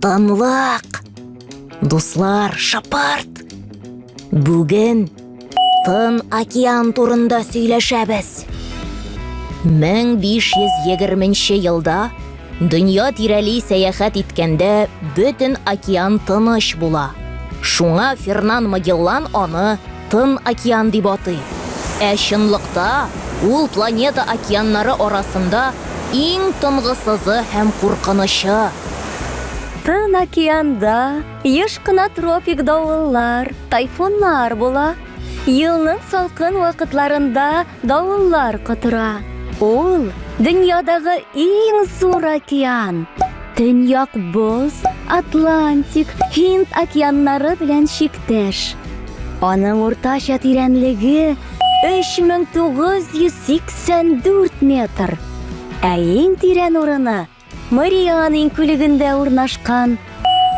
Тынлык! Дуслар, шапарт! Бүген Тын океан турында сөйләшәбез. 1520 елда дөнья тирәли сәяхәт иткәндә бөтен океан тыныч була. Шуңа Фернан Магеллан аны Тын океан дип атый. Ә чынлыкта ул планета океаннары арасында иң тынгысызы һәм куркынычы. Тын океанда еш кына тропик давыллар, тайфуннар була. Елның салкын вакытларында давыллар котыра. Ул дөньядагы иң зур океан. Төньяк Боз, Атлантик, Һинд океаннары белән чиктәш. Аның уртача тирәнлеге 3984 метр. Ә иң тирән урыны Мариан иңкүлегендә урнашкан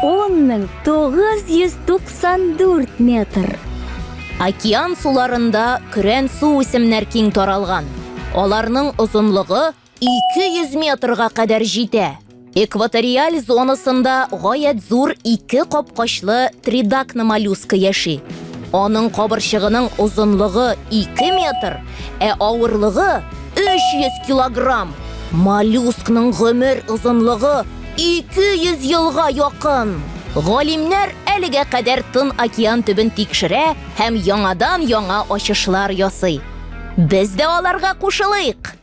10994 метр. Океан суларында көрән су үсемнәр киң таралган. Аларның озынлыгы 200 метрга кадәр җитә. Экваториаль зонасында гаять зур ике капкачлы тридакна моллюскы яши. Аның кабырчыгының озынлыгы 2 метр, ә авырлыгы 300 килограмм. Моллюскның гомер озынлыгы 200 елга якын. Галимнәр әлегә кадәр Тын океан төбен тикшерә һәм яңадан-яңа ачышлар ясый. Без дә аларга кушылыйк!